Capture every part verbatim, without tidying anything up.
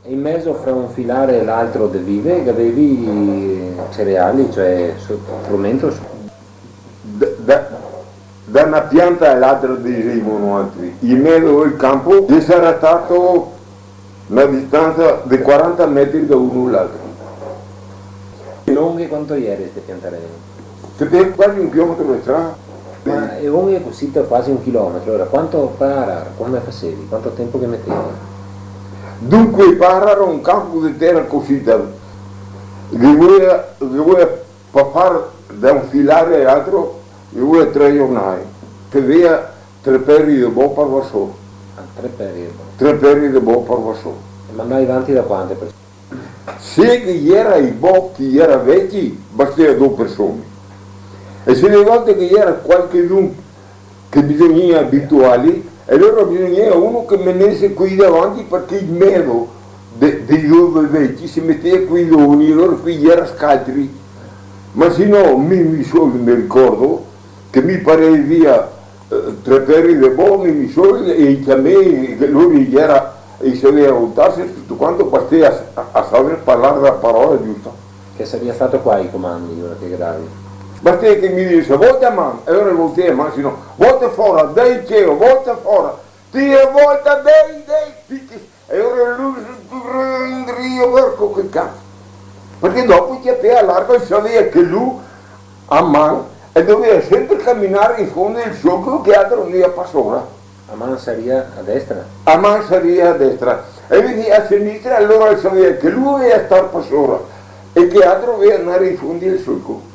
E in mezo fra un filare e l'altro de vive gavevi cereali, cioè so-, frumento? Da, da, da na pianta a l'altra, disemo noantri, in mezo del canpo, ghe sarà stato na distansa de quaranta metri da uno a l'altro. Longhe quanto iere ste piantarele? Che per quasi un chilometro de strada. Ma e longhe cusì, quasi un chilometro, alora quanto par arar, come fasevi? Quanto tempo che metevi? Dunque, par arar un canpo de tera cusì, che voleva, che voleva Pa far da un filare a l'altro, ghe volea tre giornai, che vea tre peri de bo par vasor. Ah, tre peri de bo. Tre peri de bo par vasor. E mandai vanti da quante persone? Se che iera i bo, che iera veci, bastea do persone. E se le volte che iera qualchedun che bisognea abituarli, e alora bisognea uno che menese quei davanti, parché in mezo de, dei do veci se metea quei doni, alora quei iera scaltri. Ma se no, mi, mi sol me ricordo che mi parei via, eh, tre peri de bo, mi, mi sol, e i ciamei, che lori iera, e i savea voltarse, tuto quanto, bastea a, a saver parlar la parola giusta. Che saria stato qua i comandi, ora che davi? Bastea che mi dise: "Volta a man", e alora voltea a man, se no: "Volta fora, dai cielo, volta fora, tira, volta, dai, dai, picchi", e alora lu indrio verso quel canpo. Parché dopo i ciapea largo e savea che lu a man e dovea sempre caminar in fondo del solco che altro ndea par sora. A man saria a destra? A man saria a destra. E invese a sinistra, alora el savea che lu dovea star par sora e che altro dovea ndar in fondo del solco.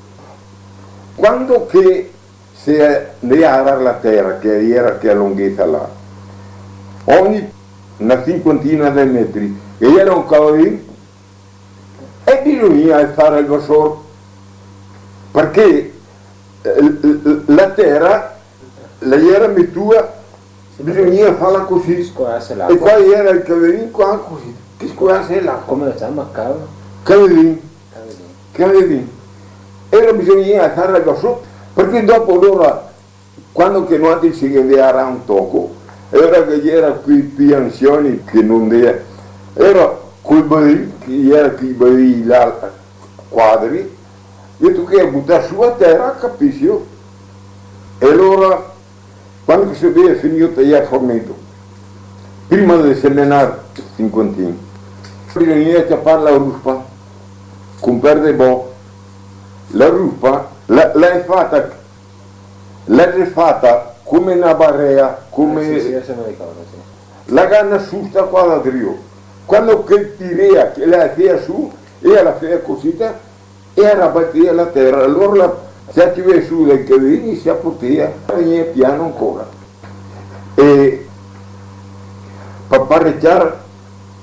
Quando che se ndea a arar la tera, che iera che a longhesa là, ogni na sinquantina de metri, che iera un cavadin, e bisognea alsar el vasor, parché, eh, l-, l-, la tera la iera metuda, bisognea farla cusì. Scolarse l'acqua. E qua iera el cavadin, qua cusì, che scolase l'acqua. Come lo ciama? Cav-? Cavadin. Cavadin. Cavadin. E alora bisognea alsar el vasor, parché dopo alora Quando che noantri se ghe ndea a arar un toco, iera che iera quei pi ansioni che no ndea, iera col baril, che iera quei barili là, quadri, ghe tochea butar su a tera, capìo? E alora, quando che se gavea finìo taiar formento, prima de semenar sinquantin, bisognea ciapar la ruspa, col per de bo. La ruspa, la, la xe fata La xe fata come na barea, come... Eh, sì, sì, adeso me ricordo, sì. La ga na susta qua da drio. Quando che tirea, che la fea su, e la fea cusita, e la batea la tera. Alora la, se la tirava su dai cavadini, se la portea, vegnea piano ancora. E par pareciar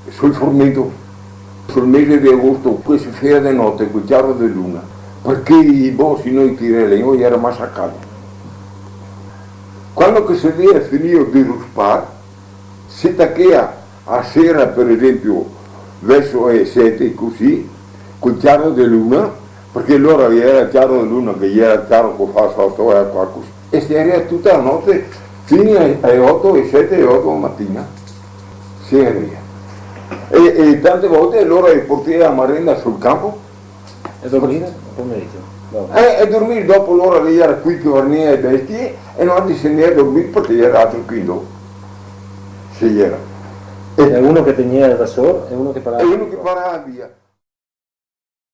sul formento, sul mese de agosto, che se fea de note, col ciaro de luna, parché i bo, se no i tira legno, i iera masacrati. Quando che se gavea finìo de ruspar, se tachea a sera, par esenpio, verso le sete, cusì, col ciaro de luna, parché alora iera ciaro de luna, che iera ciaro co fa soto, e qua cusì. E se iera tuta la note, fin a, a le oto, e sete, e oto de matina. Se iera. E, e tante volte alora i portea la marenda sul canpo. E dormir? Al pomerigio? No. E, e dormir dopo, alora iera quei che varnea le bestie, e noantri se ndea a dormir parché iera altro che in do. Se iera. E uno che tegnea el vasor e uno che parava. E uno che parava via.